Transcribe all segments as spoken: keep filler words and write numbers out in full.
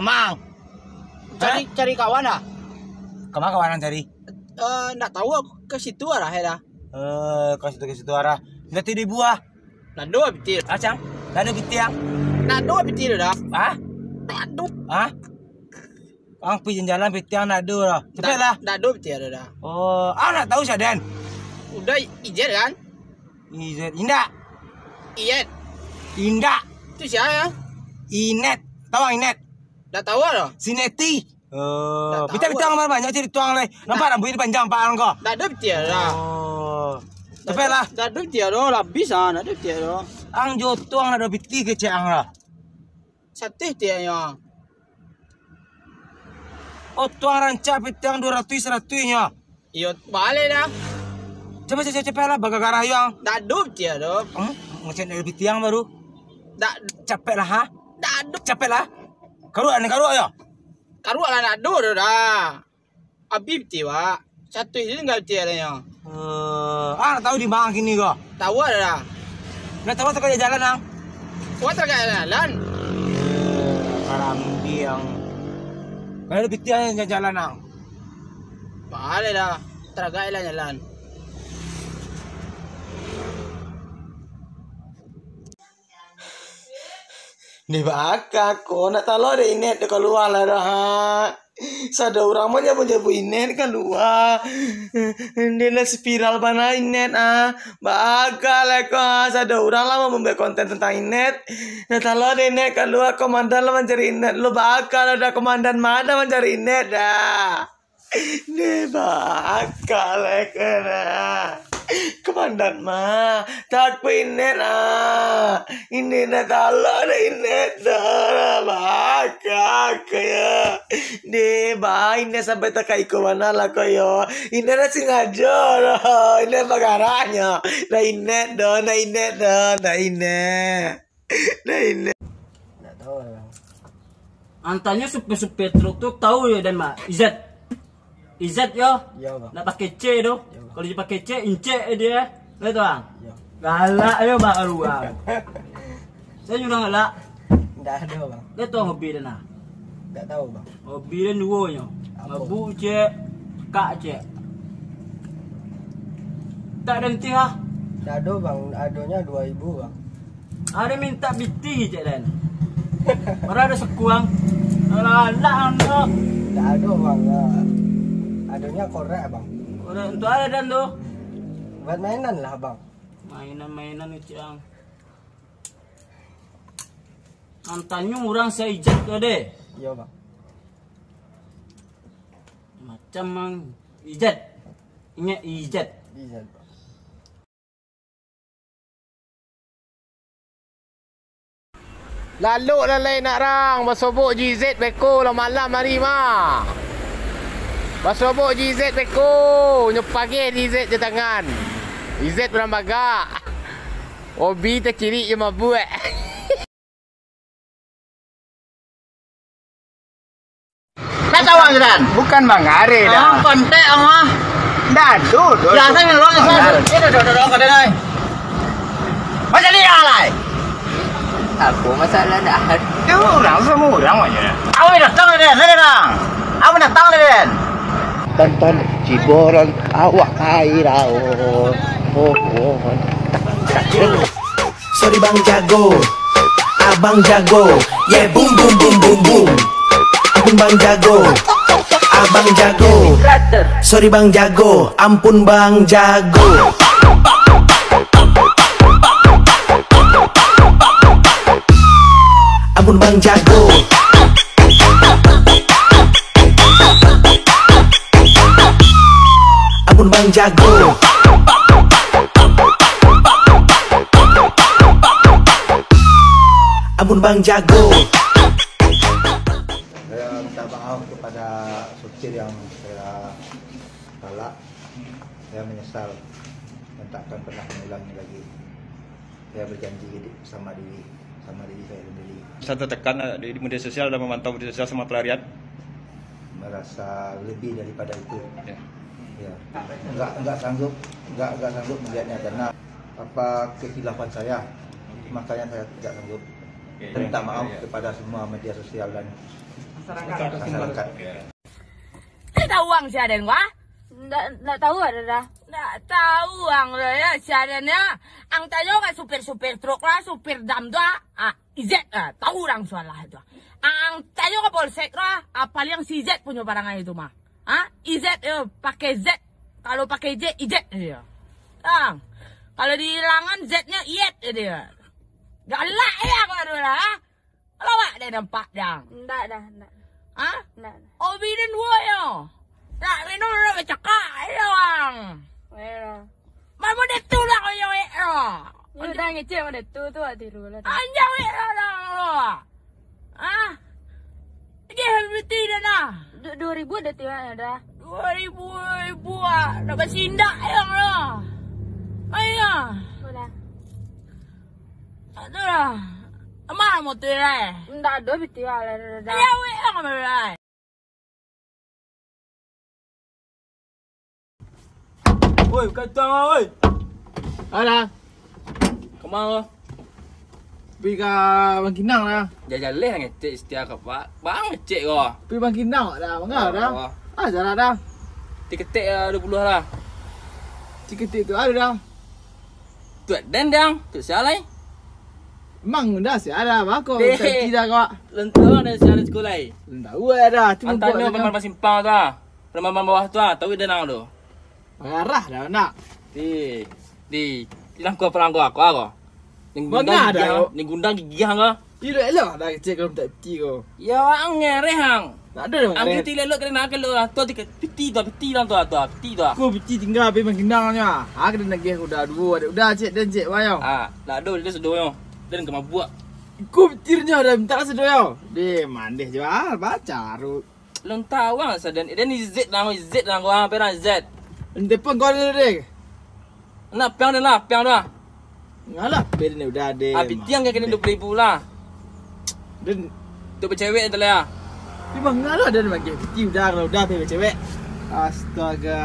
Amang. Cari, cari kawan lah. Kama kawan ang cari? Eh, ndak tahu aku, ke situ arah ya dah. Eh, ke situ, ke situ arah. Ndak tahu di buah. Ndak ado pitih. Ah, Cang? Ndak ado pitih, ang? Ndak ado pitih dah. Hah? Ndak ado. Hah? Ang pi jalan-jalan pitih ang ndak ado dah. Cepet lah. Ndak ado pitih dah. Oh, ang ndak tahu sia den? Udah, Izet kan? Izet. Indak. Iyet. Indak. Tu sia ya? Inet. Tahu ang Inet? Ndak tahu dah. Si Neti. Oh, ndak tahu. Pitih-pitih ang banyak cari tuang lai. Nampak rambuik ni panjang pak ang ko. Ndak ado pitih dah. Oh. Cepet lah. Ndak ado pitih dah, lah habis ah, ndak ado pitih dah. Ang jo tuang ndak ado pitih kecek ang lah. Satih tianyo. Oh, tuang rancak pitih ang dua ratuih, saratuih nyo. Iyo, baleh dah. Cepet, cepet, cepet lah, bagagarah yo ang. Ndak ado pitih dah. Hmm? Ngecek dari pitih ang baru. Ndak. Capek lah, ha? Ndak ado. Capek lah. Karuak ni, karuak yo. Karuak lah ndak ado dah. Abih pitih, Wak. Satu isi tinggal pitih adanyo. Eh, ah, nak tahu di ma kini ko? Tahu ado dah. Nak tahu tagak jalan, ang? Wak tagak jalan. Eh, karambia ang. Kalau pitih jalan, ang. Baleh dah. Tagak jalan-jalan. Ni baka ko, nak talok dek Inet tu kalua lah dah, ha. Sado urang mah nyabu-nyabu Inet kalua. Dia lah spiral bana Inet, ah. Baka lah ko, ah. Sado urang lah mambuek konten tentang Inet. Nak talok dek Inet kalua, komandan lah mancari Inet. Lu baka lah dah, komandan ma dah mancari Inet dah. Deh, baka lah kena. Komandan mah, takuik Inet lah. Inet lah talok dek Inet dah, baka ko yo. Deh, ba, Inet sampai takaiko bana lah ko yo. Inet lah singajo doh, Inet bagarahnyo. Dah Inet doh, dah Inet doh, dah Inet. Dah Inet. Ndak tahu lah, Bang. Antanyo supir-supir truk tu tahu yo den, Mak? Izet. Izet yo. Iyo, Bang. Nak pakai C tu. Iyo, Bang. Kalau dia pakai C, incek dia. Betul, Bang? Iyo. Galak yo, Bang, urang. Saya urang galak. Ndak ado, Bang. Dia tu hobi dia nah. Ndak tahu, Bang. Hobi den duo nyo. Apo? Mabuk cek, kak cek. Tak ado henti ah. Ndak ado, Bang. Adonyo duo ribu, Bang. Ado mintak pitih cek den. Baru ado sakuang. Alah, alah, alah. Ndak ado, Bang. Adonyo korek, Bang. Korek untuk ado den tu. Buat mainan lah, Bang. Mainan-mainan itu, Bang. Antanyo urang sa-Izet tu deh. Iyo, Bang. Macam mang Izet. Ingat Izet. Izet, Bang. Lalok lalai nak rang, basobok jo Izet beko lah malam hari mah. Basobok jo Izet beko, nyo pageh di Izet jo tangan. Izet urang bagak. Obi takirik jo mabuak. Nak tahu ang, Ran? Bukan mangare dah. Ah, kontek ang ah. Ndak ado, doh. Biasa ni, Ron, Ron. Ndak ado. Ini, doh, doh, doh, kada nai. Macam ni, alai. Apo masalah ndak ado? Yo, urang samo urang aja. Awak datang, Den, Den, Den. Awak datang, Den. Tonton ciboran awak ai rao. Oh, oh. Sorry Bang Jago, Abang Jago, yeah boom boom boom boom boom. Ampun Bang Jago, Abang Jago. Sorry Bang Jago, ampun Bang Jago. Ampun Bang Jago. Ampun Bang Jago. Ampun Bang Jago. Saya minta maaf kepada sopir yang saya talak. Saya menyesal dan tak akan pernah mengulangi lagi. Saya berjanji sama diri, sama diri saya sendiri. Saya tertekan, eh, di, di media sosial dan memantau media sosial sama pelarian. Merasa lebih daripada itu. Ya. Ya. Enggak, enggak sanggup, enggak, enggak sanggup melihatnya karena apa kekhilafan saya. Makanya saya tidak sanggup. Oke. Saya minta maaf, ya, kepada semua media sosial dan Masyarakat. Masyarakat. Ndak tahu ang si Aden ko, ah? Ndak, ndak tahu ado dah. Ndak tahu ang lo yo, si Aden yo. Ang tanyo ka supir-supir truk lah, supir dam tu, ah. Ah, Izet, ah, tahu urang sualah tu. Ang tanyo ka polsek tu, ah, paliang si Izet punyo parangai tu mah. Ah, Izet yo, pakai Z. Kalau pakai J, Izet yo. Ang, kalau dihilangan Z-nyo, Iyet yo dio. Galak yo ang tu lah, ah. Lawak deh nampak dang. Ndak dah, ndak. Hah? Ndak. Obi den duo yo. Nak minum nak bacakak yo ang. Ayolah. Mamu deh tu lah kau yo eh. Yo dah ngecek mah deh tu tu tiru lah. Anjang eh lah dang lo. Hah? Dia mesti dah dah. Dua ribu ada tiwak dah. Dua ribu ribu ah. Nak basindak yo lo. Ayo. Udah. Aduh lah. Aman motor eh. Ndak ado piti lah, dah, dah, dah. Ayo, weh, lah, kamera eh. Woi, bukan tuang ah, woi. Alah. Kemana? Pergi ka Bangkinang lah. Jajaleh ngecek setia ka pak. Bang ngecek ko. Pergi Bangkinang dah, mangga dah. Oh. Ah, jarak dah. Tiketek lah dua puluh lah. Tiketek tu ada dah. Tuak den dang, tuak sia lai. Emang dah sia dah, bako. Deh. Tak tidak kok. Lentang dah sia dah sekolah ai. Entah, wah dah. Cuma antanyo buat paman simpang tu ah. Paman bawah tu ah, tahu den ang tu. Marah dah nak. Di, di, di langkau pelangkau aku, aku. Ning gundang dah, gigiang, yo. Ning gundang gigiang ka. Elok-elok dah kecek kalau minta piti ko. Ya, ang ngereh ang. Tak ada dah. Ang piti elok kena nak elok lah. Tu piti tu, piti tu, tu, piti tu. Ko piti tinggal api mangkinang nya. Ha, kena nagih udah duo, udah cek den cek wayang. Ah, tak ada dia sedo yo. Den ke mabuk. Ko pitirnya dah minta sedo yo. Deh, mandeh je ah, bacaru. Lun tawang sadan. Den izet lah, izet lah ko, ah, perang izet. Telepon kau dulu deh. Nak piang den lah, piang dah. Ngalah, piang udah deh. Ah, piti ang kena dua puluh ribu lah. Den. Tu bacewek tu lah. Memang ngalah den bagi piti udah, kalau udah pai bacewek. Astaga.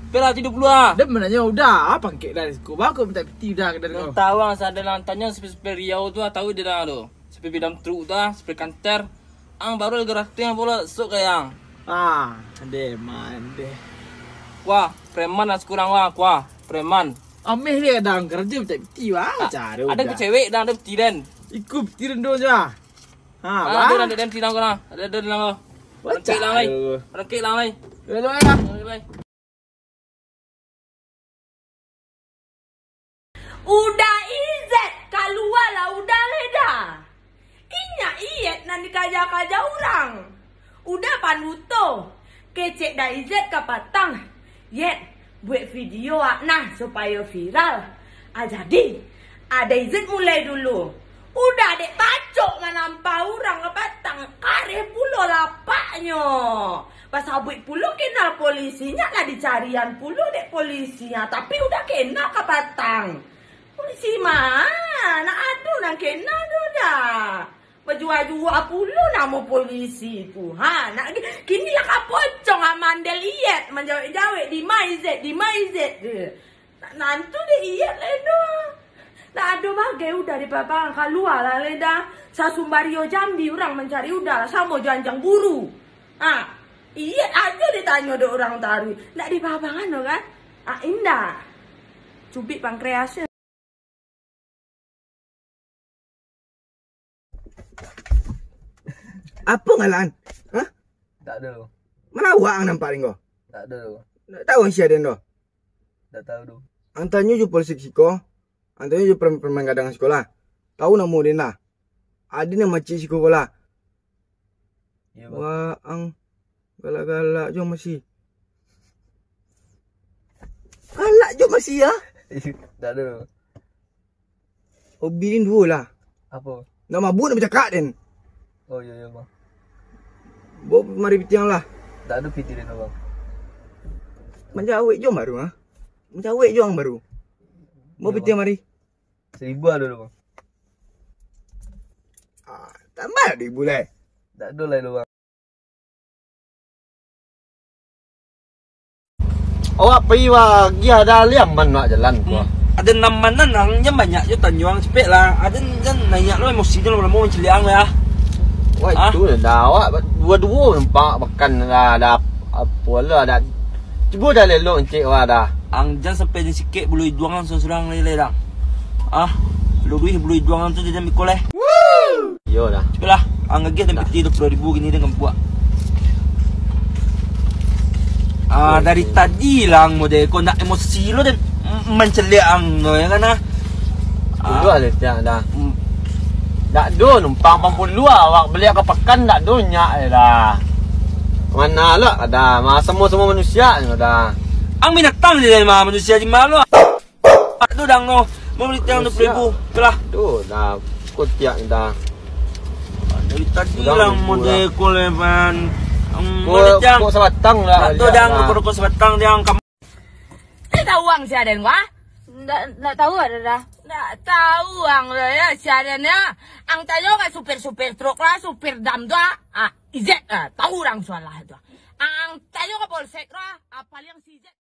Pera tiga puluh ah. Den mananyo udah, ah, pangkek dah. Kau baku minta piti udah ke den kau. Tawang sadan lah, tanyo supir-supir Riau tu ah, tahu dia dah tu. Supir bidam truk tu ah, supir kantor. Ang baru lagi ratus yang pulo sok ka yang. Ah, deh, man, deh. Wah, preman lah sekurang wah, wah, preman. Ameh dia kadang kerja minta piti wah, cara ada ke cewek dah ada piti den. Ikut piti den doh je. Ha, ah, wah. Ada, ada den piti lang ko lah. Ada, ada lang ko. Wah, rengkek lang lai. Rengkek lang lai. Hello lah. Rengkek lai. Udah izet, kalualah udah leda. Inyak iyet nan dikaja-kaja urang. Udah panduto, kecek dah izet ka patang. Yet, buek video wak nah supayo viral. Ah, jadi, ada izet mulai dulu. Udah dek pacok manampa urang ka patang, kareh pulo lapaknyo. Pasabuik pulo kenal polisi, nyak lah dicarian pulo dek polisi, ha, tapi udah kenal ka patang. Polisi ma, nak ado nan kenal tu dah. Bajua-jua pulo namo polisi tu. Ha, nak kini lah ka pocong ha mandel iyet, manjawek-jawek, di ma izet, di ma izet. Nak nantu dek iyet lai doh. Nak ado bagai udah di papangan, kalualah lai dah. Sasumbario Jambi urang mancari udah lah, samo jo anjang buru. Ha, iyet ajo ditanyo dek urang taruih. Nak di papangan doh kan? Ah, indak. Cubik pankreasnyo. Apo ngalaan? Hah? Tak ada lo. Mana awak ang nampak ringgo? Tak ada lo. Tak tahu ang sia den doh. Tak tahu doh. Ang tanyo jo polisi siko, ang tanyo jo preman-preman gadang siko lah. Tahu namo den lah. Ado nan macik siko ko lah. Iyo, Bang. Wah, ang galak-galak jo masih. Galak jo masih, ya? Tak ada. Hobi ni duo lah. Apa? Nak mabuk, nak bacakak, den. Oh, iyo, iyo, Bang. Bawa mari pitiang lah. Tak ada piti den, Bang. Mancawek jo baru, ha? Mancawek jo ang baru. Bawa pitiang mari. Seribu ada dulu, Bang. Ah, tambah duit bulai. Tak ada lah, Bang. Awak pai bagi ada liang man nak jalan ko. Hmm. Ada nan mana nang yang banyak jo tanyuang cepek lah. Ada jan naiak lo emosi jo lamo-lamo manciliak ang lah. Wah, ah, itu dah, awak duo-duo nampak makan lah, dah, apo lah, dah. Cubo dah lelok encik wah dah. Ang jan sampai disikek bulu iduang ang surang lai dah. Ah, luruih bulu iduang ang tu jan biko lai. Iyo dah. Cubolah, ang agiah dan piti dua puluh ribu kini dengan buak. Ah, dari tadi lah ang model ko nak emosi lo dan mancaliak ang no, ya kan, ah? Dulu lah tiang dah. Hmm. Dak do numpang pampuluah, awak bali ka pakan dak do nyak je dah. Mano lah dah, ma-, samo-samo manusia je dah. Ang binatang je mah, manusia di ma lo. Dak do dang no, mau bali tiang dua puluh ribu. Itulah. Do dah, kotiak dah. Dari tadi lah model ko leban. Ang model tiang. Kok sabatang lah. Dak do dang, rokok sabatang tiang. Ndak tahu ang si Aden ko, ah? Ndak, ndak tahu ado dah. Ndak tahu ang lah ya, si Aden ya. Ang tanyo ka supir-supir truk lah, supir dam tu, ah. Ah, Izet, ah, tahu urang sualah tu. Ang tanyo ka polsek lah, ah, paling si Izet.